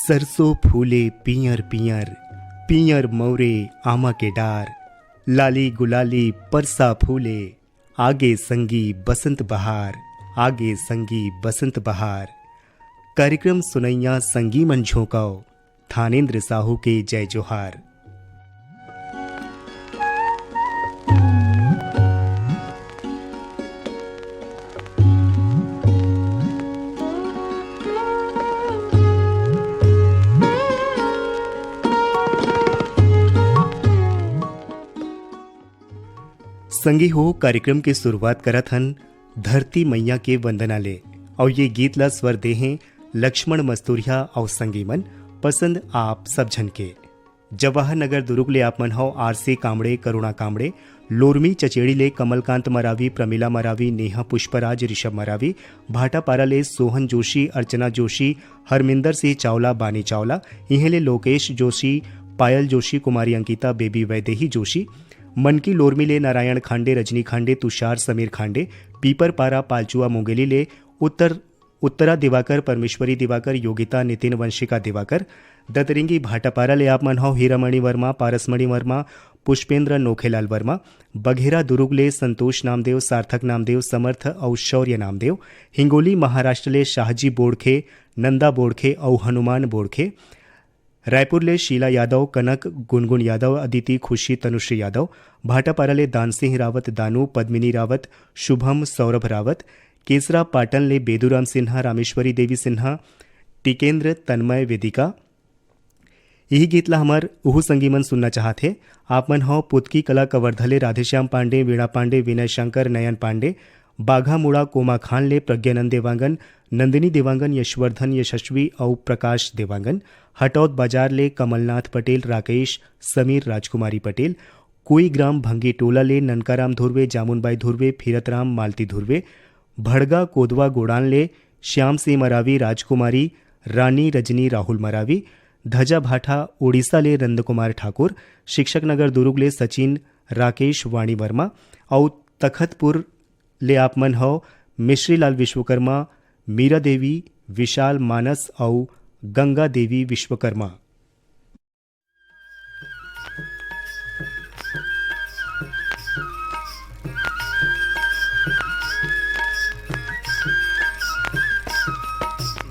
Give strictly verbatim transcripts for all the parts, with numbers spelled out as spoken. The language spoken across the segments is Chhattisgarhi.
सरसों फूले पियर पियर, पियर मौरे आमा के डार, लाली गुलाली परसा फूले, आगे संगी बसंत बहार, आगे संगी बसंत बहार। कार्यक्रम सुनैया संगी मन झोंकाओ, थानेंद्र साहू के जय जोहार। संगी हो, कार्यक्रम के शुरुआत करत हन धरती मैया के वंदना ले, अउ ये गीत ला स्वर दे हैं लक्ष्मण मस्तुरिया अउ संगी मन। पसंद आप सब झन के। जवाहर नगर दुरुग ले आप मन हव आरसी कामड़े, करुणा कामड़े, लोरमी चचेड़ी ले कमलकांत मरावी, प्रमिला मरावी, नेहा पुष्पराज, ऋषभ मरावी, भाटापारा ले सोहन जोशी, अर्चना जोशी, हरमिंदर सिंह चावला, बानी चावला, इहें ले लोकेश जोशी, पायल जोशी, कुमारी अंकिता, बेबी वैदेही जोशी, मनकी लोरमी ले नारायण खांडे, रजनी खांडे, तुषार समीर खांडे, पीपरपारा पालचुआ मुंगेली ले उत्तर उत्तरा दिवाकर, परमेश्वरी दिवाकर, योगिता, नितिन, वंशिका दिवाकर। दतरिंगी भाटापारा ले आप मन हव हीरामणि वर्मा, पारसमणि वर्मा, पुष्पेंद्र, नोखेलाल वर्मा। बघेरा दुरुग ले संतोष नामदेव, सार्थक नामदेव, समर्थ अउ शौर्य नामदेव। हिंगोली महाराष्ट्र ले शाहजी बोड़खे, नंदा बोड़खे अउ हनुमान बोड़खे। रायपुर ले शीला यादव, कनक, गुनगुन यादव, अदिति, खुशी, तनुश्री यादव। भाटापारा ले दानसिंह रावत, दानू, पद्मिनी रावत, शुभम, सौरभ रावत। केसरा पाटन ले बेदूराम सिन्हा, रामेश्वरी देवी सिन्हा, टिकेंद्र, तन्मय, वेदिका। यही गीत ला हमर उहू संगी मन सुनना चाहत हे। आप मन हव पुतकी कला कवर्धा ले राधेश्याम पांडे, वीणा पांडे, विनय शंकर, नयन पांडे, बाघामुड़ा कोमा खान ले प्रज्ञानंद देवांगन, नंदिनी देवांगन, यशवर्धन यशस्वी अउ प्रकाश देवांगन। हटौद बाजार ले कमलनाथ पटेल, राकेश, समीर, राजकुमारी पटेल। कोईग्राम भंगी टोला ले ननकाराम धुर्वे, जामुनबाई धुर्वे, फिरतराम, मालती धुर्वे। भड़गा कोदवा गोड़ान ले श्याम सिंह मरावी, राजकुमारी, रानी, रजनी, राहुल मरावी। धजा भाठा उड़ीसा ले नंदकुमार ठाकुर, शिक्षक नगर दुरुग ले सचिन, राकेश, वाणी वर्मा अउ तखतपुर ले आप मन हव मिश्रीलाल विश्वकर्मा, मीरा देवी, विशाल, मानस अउ गंगा देवी विश्वकर्मा।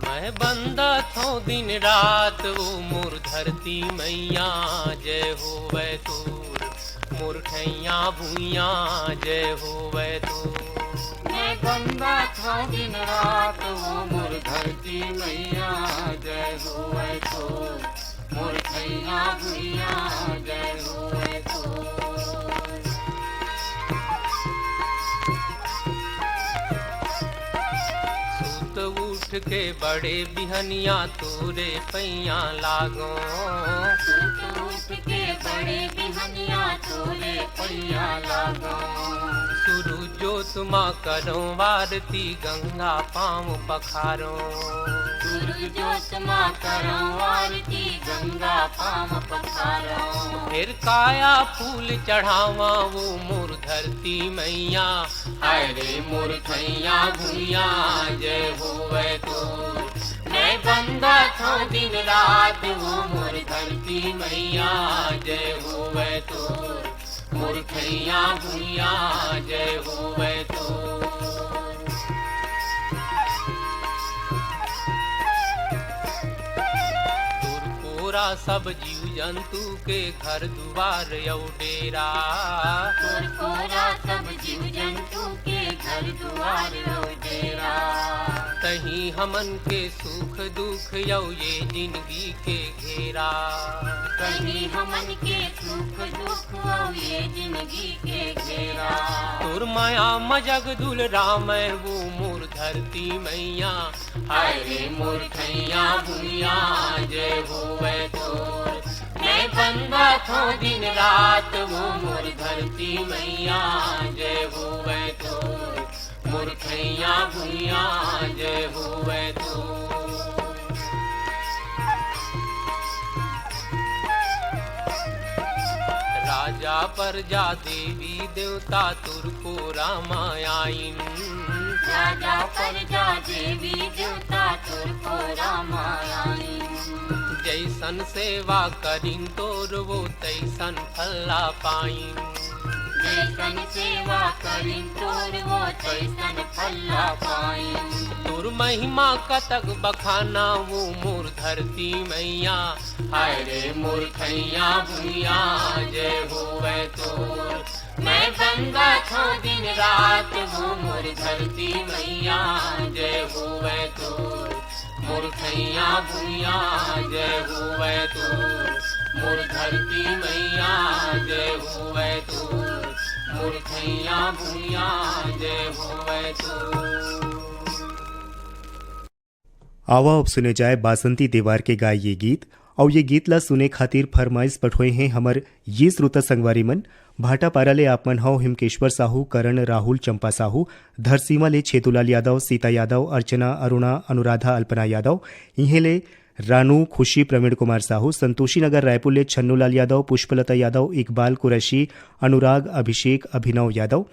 मैं बंदा थो दिन रात, वो मोर धरती मैया, जय होवै तोर। मोर ठैया भुइया, जय होवै तोर। मैं बंदा थो दिन रात, वो मोर धरती मैया, जय होवै तोर। मोर ठैया भुइया, जय होवै तोर। सुत उठ के बड़े बिहनिया तोरे पैया लागो। सुत उठ के बड़े बिहनिया तोरे पैया लागो। सुरु जोत मा करो आरती, गंगा पाँव पखारो। सुरु जोत मा करो आरती, गंगा पाँव पखारो। फिर काया फूल चढ़ावा, वो मोर धरती मैया। हाय रे मोर ठैया भुइया, जय होवै तोर। मैं बंदा थो दिन रात, वो मोर धरती मैया, जय होवै तोर। मोर ठैया भुइया, जय होवै तोर। तोर कोरा सब जीव जंतु के घर दुआर अउ डेरा। तोर कोरा सब जीव जंतु के घर दुआर अउ डेरा। तहीं हमन के सुख दुख अउ ये जिनगी के घेरा। तहीं हमन के सुख दुख अउ ये जिनगी के घेरा। तोर मया म जग दुलरावै वो मोर धरती मैया। हाय रे मोर ठैया भुइया, जय होवै तोर। मैं बंदा थो दिन रात, वो मोर धरती मैया, जय होवै तोर। मोर ठैया भुइया, जय होवै तोर। राजा प्रजा देवी देवता तुरको रामायण। राजा प्रजा देवी देवता तुरको रामायण। जैसन सेवा करिन तोर वो तैसन फल्ला पाइन। जैसन सेवा करिन तोर वो तैसन फल्ला पाइन। तोर महिमा कतक बखाना वो मोर धरती मैया। हाय रे मोर खैया भुइया जय होवै तोर। मैं बंदा थो दिन रात वो मोर धरती मैया जय होवै तोर। मोर खैया भुइया जय होवै तोर। मोर धरती मैया जय होवै तोर। मोर खैया भुइया जय होवै तोर। आवा अब सुने जाए बासंती देवार के गाय ये गीत। अउ ये गीत ला सुने खातिर फरमाइश पठोए हैं हमर ये श्रोता संगवारी मन। भाटापारा ले आप मन हव हिमकेश्वर साहू, करण, राहुल, चंपा साहू, धरसीवा ले छेतूलाल यादव, सीता यादव, अर्चना, अरुणा, अनुराधा, अल्पना यादव, इहें ले रानू, खुशी, प्रवीण कुमार साहू, संतोषी नगर रायपुर ले छन्नूलाल यादव, पुष्पलता यादव, इकबाल कुरैशी, अनुराग, अभिषेक, अभिनव यादव,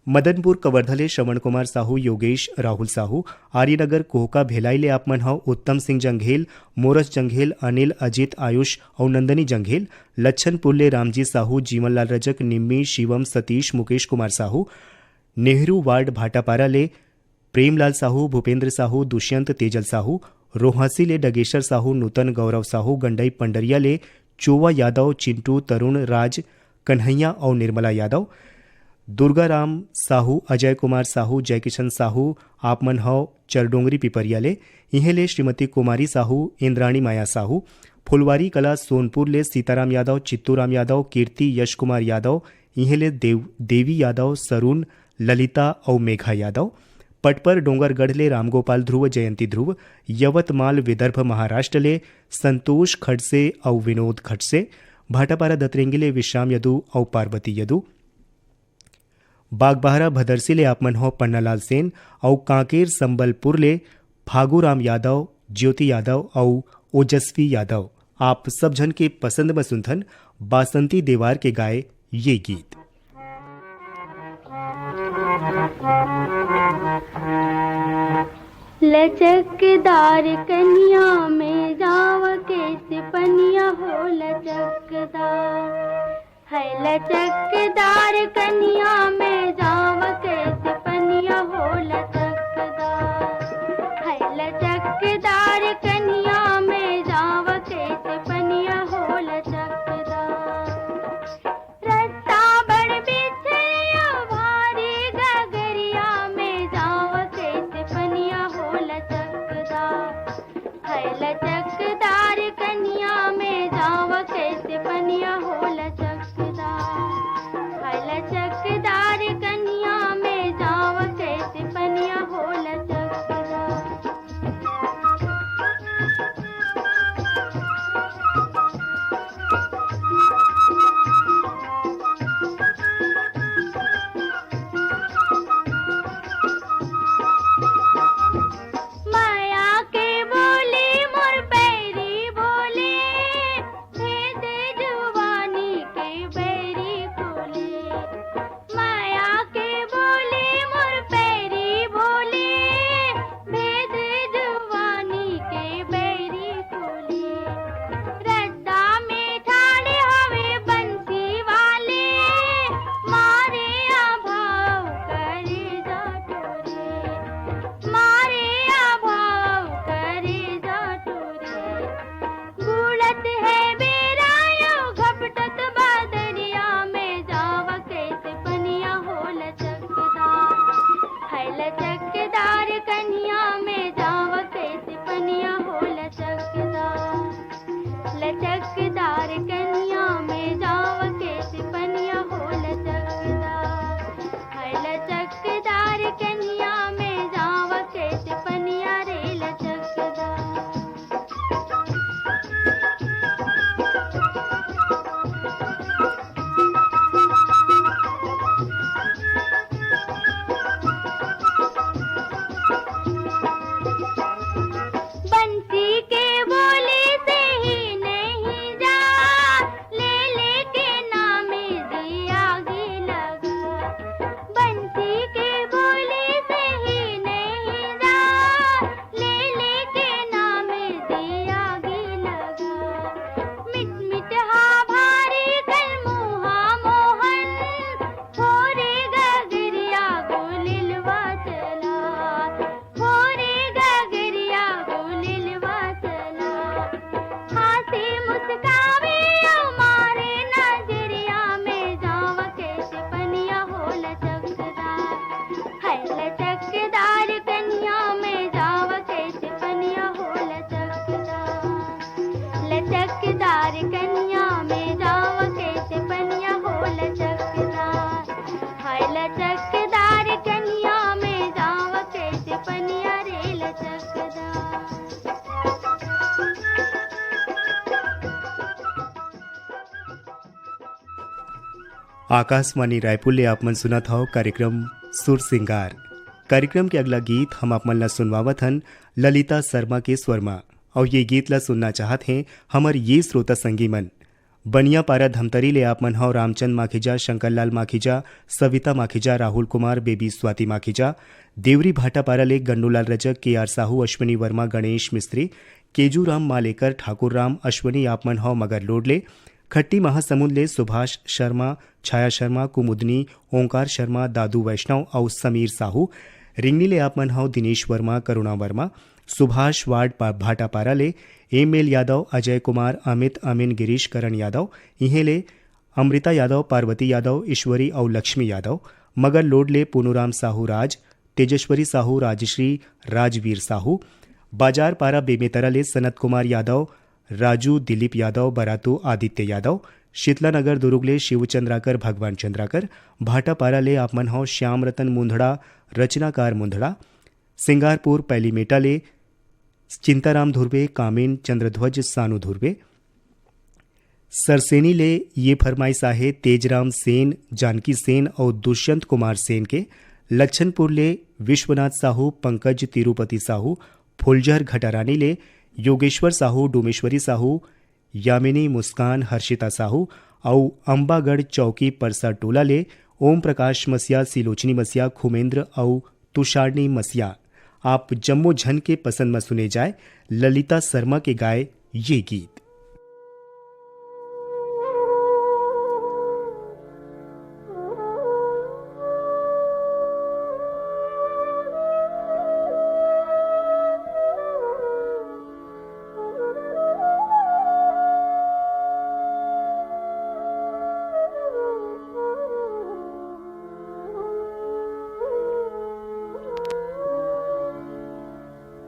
मदनपुर कवर्धा ले श्रवण कुमार साहू, योगेश, राहुल साहू, आर्यनगर कोहका भेलाई ले आप मन हव उत्तम सिंह जंघेल, मोरस जंघेल, अनिल, अजित, आयुष अउ नंदनी जंघेल, लच्छनपुर ले रामजी साहू, जीवनलाल रजक, निम्मी, शिवम, सतीश, मुकेश कुमार साहू, नेहरू वार्ड भाटापारा ले प्रेमलाल साहू, भूपेंद्र साहू, दुष्यंत, तेजल साहू, रोहासी ले डगेश्वर साहू, नूतन, गौरव साहू, गंडई पंडरिया ले चोवा यादव, चिंटू, तरुण, राज, कन्हैया अउ निर्मला यादव, दुर्गाराम साहू, अजय कुमार साहू, जयकिशन साहू, आप मन हव चरडोंगरी पिपरिया ले, इहें ले श्रीमती कुमारी साहू, इंद्राणी माया साहू, फुलवारी कला सोनपुर ले सीताराम यादव, चित्तूराम यादव, कीर्ति, यश कुमार यादव, इहें ले देव-, देवी यादव, सरून, ललिता अउ मेघा यादव, पटपर डोंगरगढ़ ले रामगोपाल ध्रुव, जयंती ध्रुव, यवतमाल विदर्भ महाराष्ट्र ले संतोष खडसे अउ विनोद खडसे, भाटापारा दतरेंगी ले विश्राम यदु अउ पार्वती यदु, बागबाहरा भदरसी ले आप मन हो पन्नालाल सेन अउ कांकेर संबलपुर ले फागूराम यादव, ज्योति यादव अउ ओजस्वी यादव। आप सब झन के पसंद म सुनथन बासंती देवार के गाए ये गीत। लचकदार कनिया में जाव केस पनिया हो लचकदार, है लचकदार कनिया में जाव केस पनिया हो लचकदार, है लचकदार कनिया में जाव केस पनिया हो लचकदार। रस्ता बड़ बिछरिया भारी गगरिया में जाव केस पनिया हो लचकदार, है लचकदार कनिया में जाव केस पनिया हो लचकदार, है लचकदार कनिया में जाव केस पनिया हो लचकदार। आकाशवाणी रायपुर ले आप मन सुनत हव कार्यक्रम सुर सिंगार। कार्यक्रम के अगला गीत हम आप मन ला सुनवावत हन ललिता शर्मा के स्वर म। अउ ये गीत ला सुनना चाहत हें हमर ये श्रोता संगी मन। बनियापारा धमतरी ले आप मन हव रामचंद माखीजा, शंकरलाल माखीजा, सविता माखीजा, राहुल कुमार, बेबी स्वाति माखीजा, देवरी भाटापारा ले गन्नूलाल रजक, के आर साहू, अश्विनी वर्मा, गणेश मिस्त्री, केजूराम मालेकर, ठाकुर राम, अश्विनी आप मन हव मगरलोड ले, खट्टी महासमुंद ले सुभाष शर्मा, छाया शर्मा, कुमुदनी, ओंकार शर्मा, दादू वैष्णव अउ समीर साहू। रिंगनी ले आप मन हव दिनेश वर्मा, करुणा वर्मा, सुभाष वार्ड पा-, भाटापारा ले एम एल यादव, अजय कुमार, अमित, अमिन, गिरीश, करण यादव, इहें ले अमृता यादव, पार्वती यादव, ईश्वरी अउ लक्ष्मी यादव, मगरलोड ले पूनूराम साहू राज, तेजस्वरी साहू, राजश्री, राजवीर साहू, बाजार पारा बेमेतरा ले सनत कुमार यादव, राजू, दिलीप यादव, बरातू, आदित्य यादव, शीतला नगर दुरुग ले शिव चंद्राकर, भगवान चंद्राकर, भाटापारा ले आप मन हव श्याम रतन मुंधड़ा, रचनाकार मुंधड़ा, सिंगारपुर पैलीमेटा ले चिंताराम धुर्वे, कामिन, चंद्रध्वज, सानू धुर्वे। सरसेनी ले ये फरमाइश आहे तेजराम सेन, जानकी सेन अउ दुष्यंत कुमार सेन के। लच्छनपुर ले विश्वनाथ साहू, पंकज तिरुपति साहू, फुलझर घटारानी ले योगेश्वर साहू, डोमेश्वरी साहू, यामिनी मुस्कान, हर्षिता साहू अउ अम्बागढ़ चौकी परसा टोला ले ओम प्रकाश मसिया, सिलोचनी मसिया, खुमेंद्र अउ तुषारनी मसिया। आप जम्मो झन के पसंद म सुने जाए ललिता शर्मा के गाए ये गीत।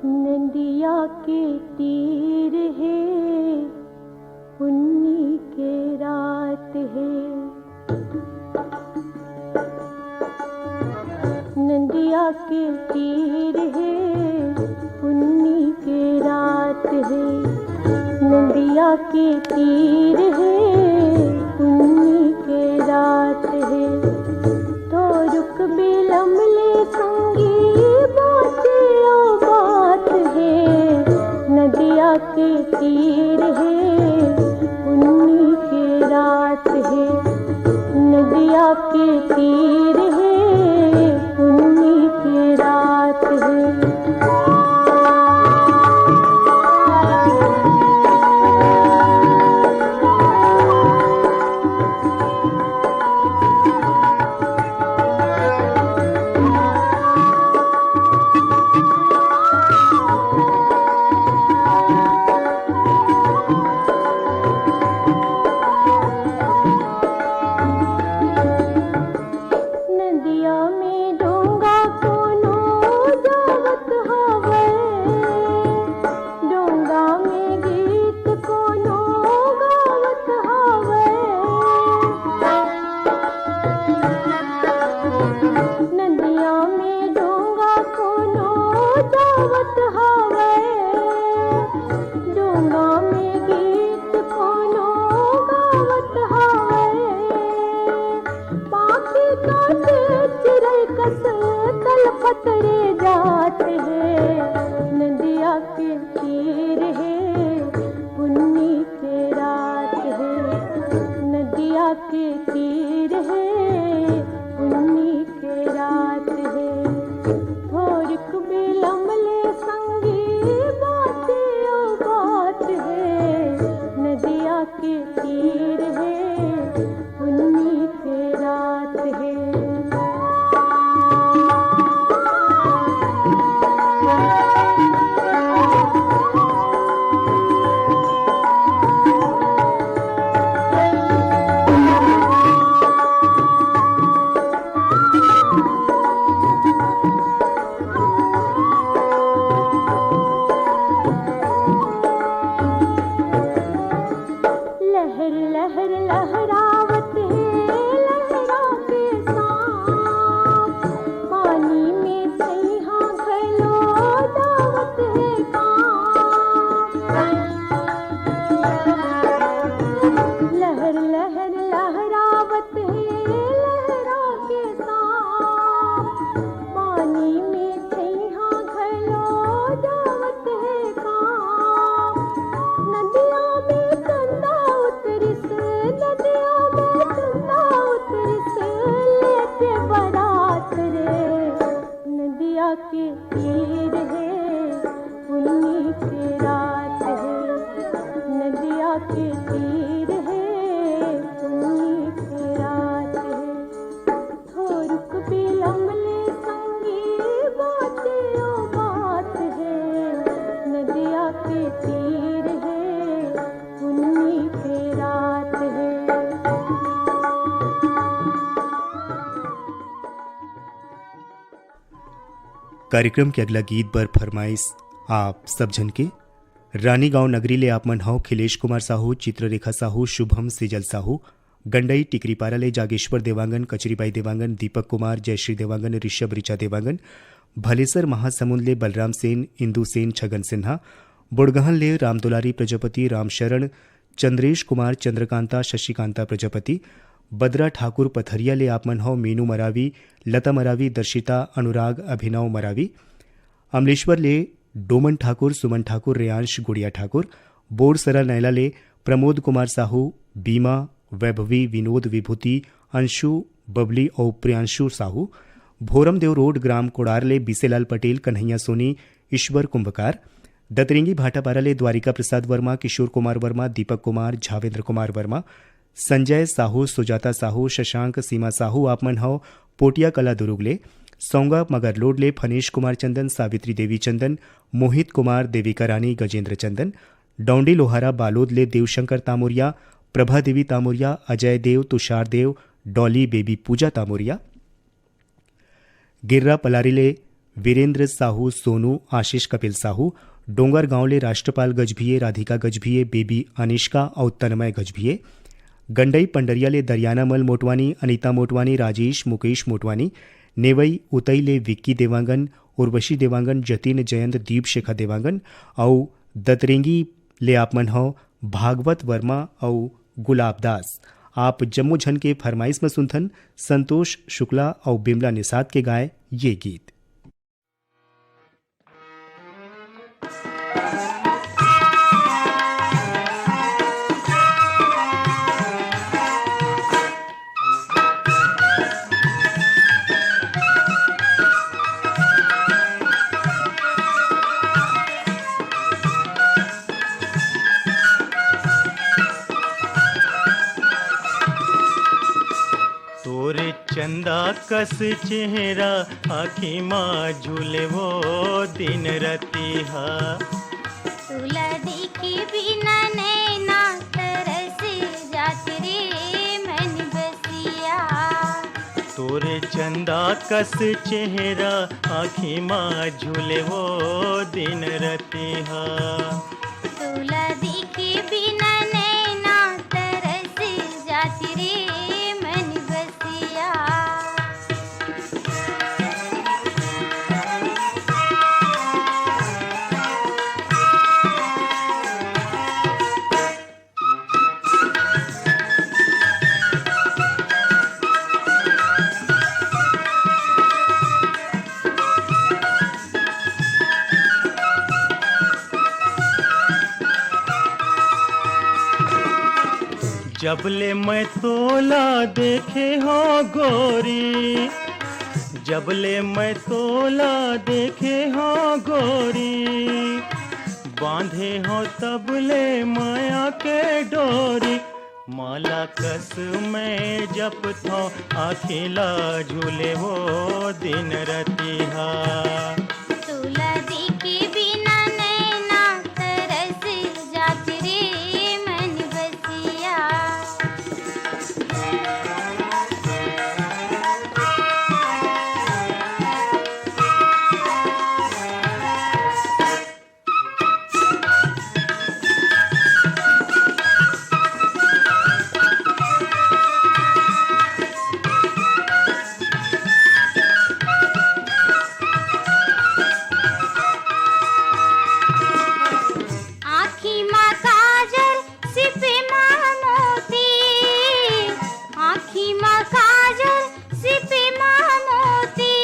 नदिया के तीर हे, पुन्नी के रात हे। नदिया के तीर हे, पुन्नी के रात हे। नदिया के तीर हे, पुन्नी के रात हे। थोरुक बिलम ले संगी बात ओ बात हे। नदिया के तीर हे, पुन्नी के रात हे। नदिया के तीर हे, पुन्नी के रात हे। नदिया में डोंगा कोनो जावत हवय, डोंगा में गीत कोनो गावत हवय। नदिया में डोंगा कोनो जावत हवय, डोंगा में गीत कोनो गावत हवय। पाखी काटे चिरई कस तलफत रे जात हे। नदिया के तीर हे, पुन्नी के रात हे। नदिया के तीर हे, पुन्नी के रात हे। थोरिक बिलम ले संगी बात ओ बात हे। नदिया के तीर हे, पुन्नी के रात हे। कार्यक्रम के अगला गीत बर फरमाइश आप सब झन के। रानीगांव नगरी ले आप मन हव खिलेश कुमार साहू, चित्ररेखा साहू, शुभम सेजल साहू, गंडई टिकरीपारा ले जागेश्वर देवांगन, कचरीबाई देवांगन, दीपक कुमार, जयश्री देवांगन, ऋषभ ऋचा देवांगन, भलेसर महासमुंद ले बलराम सेन, इंदु सेन, छगन सिन्हा, बोड़गहन ले रामदुलारी प्रजापति, रामशरण, चंद्रेश कुमार, चंद्रकांता, शशिकांता प्रजापति, बदरा ठाकुर पथरिया ले आप मन हव मीनू मरावी, लता मरावी, दर्शिता, अनुराग, अभिनव मरावी, अमलेश्वर ले डोमन ठाकुर, सुमन ठाकुर, रेयांश गुड़िया ठाकुर, बोरसरा नैला ले प्रमोद कुमार साहू, बीमा, वैभवी, विनोद, विभूति, अंशु, बबली अउ प्रियांशु साहू, भोरमदेव रोड, ग्राम कोड़ार ले बिसेलाल पटेल, कन्हैया सोनी, ईश्वर कुंभकार, दतरेंगी भाटापारा ले द्वारिका प्रसाद वर्मा, किशोर कुमार वर्मा, दीपक कुमार, झावेंद्र कुमार वर्मा, संजय साहू, सुजाता साहू, शशांक, सीमा साहू, आप मन हव पोटिया कला दुरुग ले, सौंगा मगरलोड ले फनेश कुमार चंदन, सावित्री देवी चंदन, मोहित कुमार, देविका रानी, गजेंद्र चंदन, डौंडी लोहारा बालोद ले देवशंकर तामुरिया, प्रभा देवी तामुरिया, अजय देव, तुषार देव, डॉली बेबी पूजा तामुरिया, गिर्रा पलारी ले वीरेंद्र साहू, सोनू, आशीष कपिल साहू, डोंगरगांव ले राष्ट्रपाल गजभिये, राधिका गजभिये, बेबी अनिष्का अउ तन्मय गजभिये, गंडई पंडरिया ले दरियाना मल मोटवानी, अनिता मोटवानी, राजेश, मुकेश मोटवानी, नेवई उतई ले विक्की देवांगन, उर्वशी देवांगन, जतिन, जयंत, दीप शेखा देवांगन अउ दतरेंगी ले आप मन हव भागवत वर्मा अउ गुलाब दास। आप जम्मो झन के फरमाइश म सुनथन संतोष शुक्ला अउ बिमला निषाद के गाए ये गीत। तोर चंदा कस चेहरा आँखी मा झूले वो दिन रतिहा। तोला देखे बिना नैना तरस जात रे मन बसिया। तोर चंदा कस चेहरा आँखी मा झूले वो दिन रतिहा। तोला देखे बिना नैना तरस जात रे मन बसिया। जब ले मैं तोला देखे हो गोरी, जब ले मैं तोला देखे हो गोरी, बांधे हो तब ले माया के डोरी। माला कस मैं जपथों आँखी ला झूले वो दिन रतिहा। तोला देखे बिना नैना तरस जात रे मन बसिया। आँखी मा काजर, सिपे मा मोती, आँखी मा काजर, सिपे मा मोती,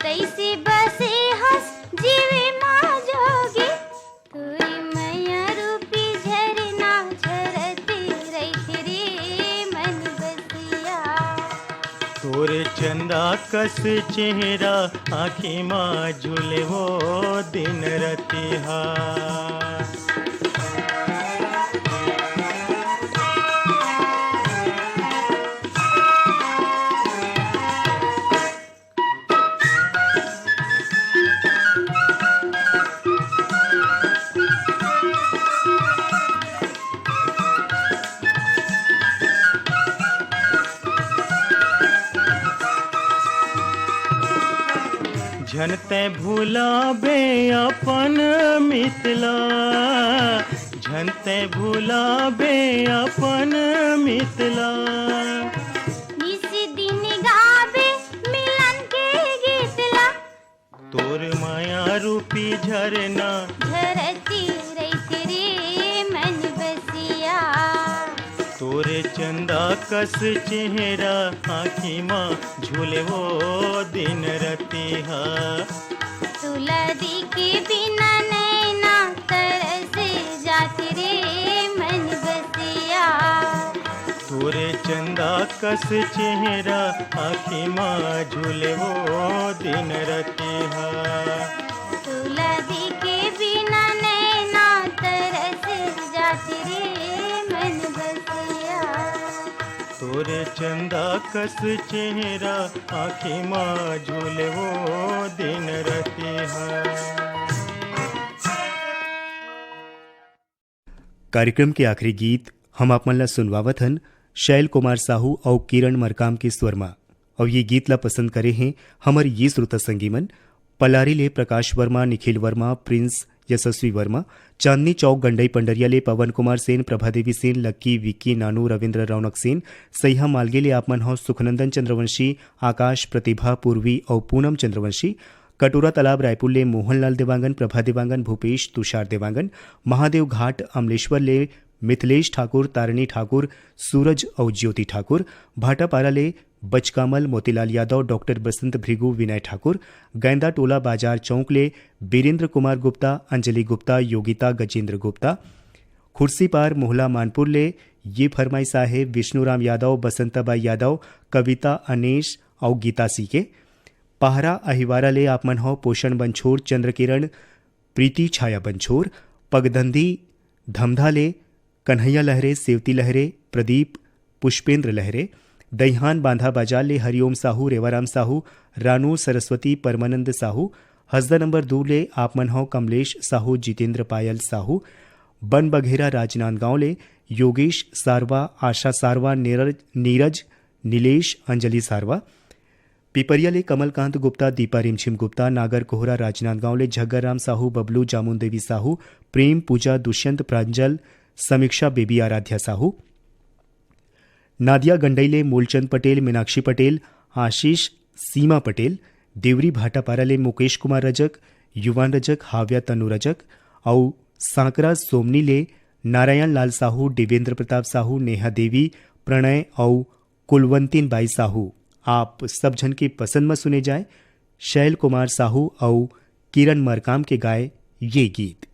तैसे बसे हस जीवे मा जोगी। तोरी मैया रूपी झरना झरत रहिथे रे मन बसिया। तोर चंदा कस चेहरा आँखी मा झूले वो दिन रतिहा। झन तै भुलाबे अपन मितला, झन तै भुलाबे अपन मितला। निस दिन गाबे मिलन के गीत ला। तोर माया रूपी झरना। झरती रहित रे मन बसिया। तोरे चंदा कस चेहरा आँखी मा झूले वो दिन रतिहा। तुला दिखे बिना नैना तरस जात रे मन बसिया। तोरे चंदा कस चेहरा आँखी मा झूले वो दिन रतिहा। तुला दिखे बिना नैना तरस जात रे मन बसिया। तोरे चंदा कस चेहरा आँखी मा झूले वो दिन रतिहा। कार्यक्रम के आखिरी गीत हम आप मन ला सुनवावत हन शैल कुमार साहू अउ किरण मरकाम के स्वर मा। अउ ये गीत ला पसंद करे हैं हमर ये श्रोता संगी मन, पलारी ले प्रकाश वर्मा, निखिल वर्मा, प्रिंस, यशस्वी वर्मा, चांदनी चौक गंडई पंडरिया ले पवन कुमार सेन, प्रभा देवी सेन, लक्की, विक्की, नानू, रविंद्र रौनक सेन, सैहा मालगे ले आप मन हो सुखनंदन चंद्रवंशी, आकाश, प्रतिभा, पूर्वी अउ पूनम चंद्रवंशी, कटोरा तालाब रायपुर ले मोहनलाल देवांगन, प्रभा देवांगन, भूपेश, तुषार देवांगन, महादेव घाट अमलेश्वर ले मिथिलेश ठाकुर, तारिणी ठाकुर, सूरज अउ ज्योति ठाकुर, भाटापारा ले बचकामल, मोतीलाल यादव, डॉक्टर बसंत भृगु, विनय ठाकुर, गैंदा टोला बाजार चौक ले बीरेंद्र कुमार गुप्ता, अंजलि गुप्ता, योगिता, गजेंद्र गुप्ता, खुर्सीपार मोहला मानपुर ले ये फरमाइश आहे विष्णुराम यादव, बसंताबाई यादव, कविता, अनेश अउ गीता सी के। पहरा अहिवारा ले आप मन हो पोषण बंछोर, चंद्रकिरण, प्रीति छाया बंछोर, पगधंधी धमधा ले कन्हैया लहरे, सेवती लहरे, प्रदीप, पुष्पेंद्र लहरे, दईहान बांधा बाजार ले हरिओम साहू, रेवाराम साहू, रानू, सरस्वती, परमानंद साहू, हसदा नंबर दू ले आप मन हो कमलेश साहू, जितेंद्र पायल साहू, बन बघेरा राजनांदगांव ले योगेश सारवा, आशा सारवा, नीरज, नीरज, नीलेश, अंजलि सारवा, पिपरिया ले कमलकांत गुप्ता, दीपा रिमझिम गुप्ता, नागर कोहरा राजनांदगांव ले झग्गरराम साहू, बबलू, जामुन देवी साहू, प्रेम, पूजा, दुष्यंत, प्रांजल, समीक्षा, बेबी, आराध्या साहू, नादिया गंडई ले मूलचंद पटेल, मीनाक्षी पटेल, आशीष, सीमा पटेल, देवरी भाटापारा ले मुकेश कुमार रजक, युवान रजक, हाव्या तनु रजक, अउ सांकरा सोमनी ले नारायण लाल साहू, देवेंद्र प्रताप साहू, नेहा देवी, प्रणय अउ कुलवंतीन बाई साहू। आप सब झन के पसंद म सुने जाए शैल कुमार साहू अउ किरण मरकाम के गाए ये गीत।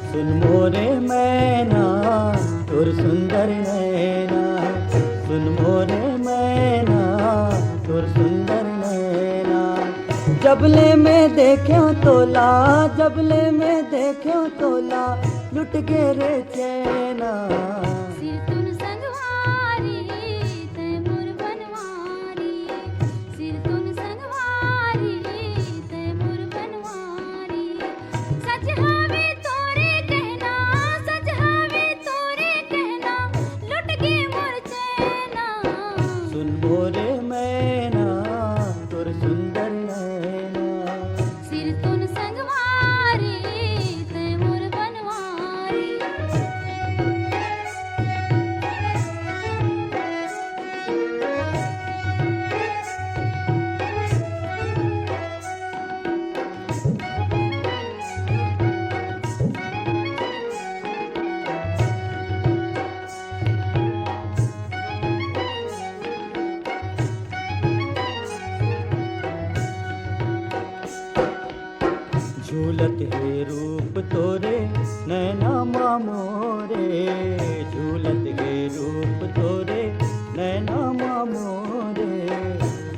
सुन मोरे मैना, तोर सुंदर नैना, सुन मोरे मैना, तोर सुंदर नैना। जबले मैं देख्यो तोला, जबले मैं देख्यो तोला, लुट गे रे चैना। सिरतुन संगवारी, तै मोर बनवारी। सिरतुन संगवारी, तै मोर बनवारी। सच हवे तोरे कहना, सच हवे तोरे कहना, लुट गे मोर चैना। सुन मोरे मैना, तोर सुंदर नैना। सिरतुन संगवारी, तै मोर बनवारी। झूलत हे रूप तोरे नैना मा मोरे, झूलत हे रूप तोरे नैना मा मोरे।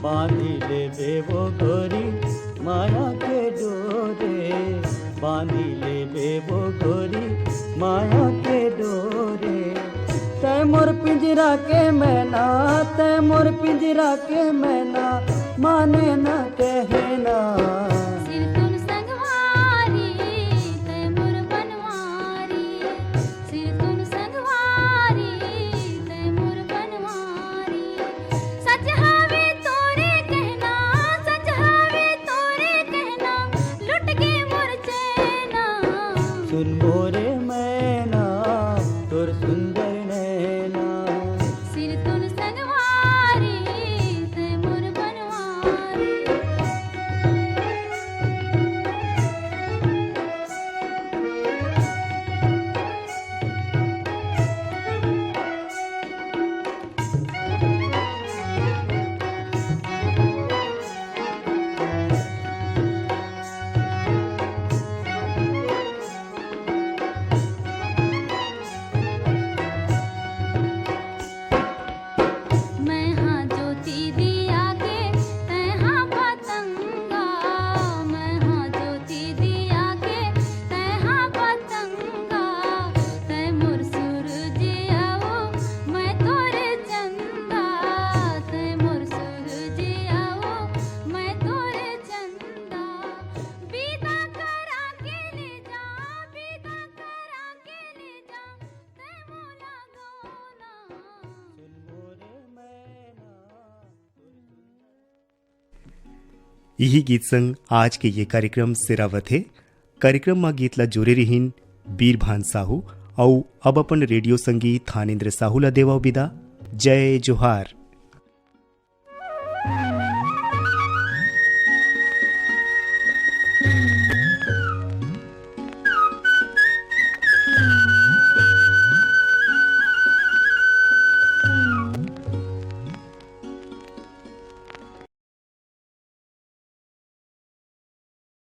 बांधी लेबे वो गोरी माया के डोरे, बांधी लेबे वो गोरी माया के डोरे। पिंजरा के मैना, तै मोर पिंजरा के मैना, माने ना कहना। सिरतुन संगवारी, तै मोर बनवारी। सिरतुन संगवारी, तै मोर बनवारी। सच हावे तोरे कहना, सच हावे तोरे कहना, लुट गे मोर चैना। सुन मोरे मैना, तोर सुंदर नैना। सिरतुन संगवारी, तै मोर बनवारी। मैं हाँ ज्योति दिया के, तै हाँ पतंगा। मैं हाँ ज्योति दिया के, तै हाँ पतंगा। तै मोर सूरज आओ, मैं तोरे चंदा। तै मोर सूरज आओ, मैं तोरे चंदा। विदा करा के ले जा, विदा करा के ले जा, तै मोला गौना। इही गीत संग आज के ये कार्यक्रम सिरावत हे। कार्यक्रम म गीत ला जोरे रिहिन बीरभान साहू, अउ अब अपन रेडियो संगी थानेंद्र साहू ला देवव बिदा। जय जोहार।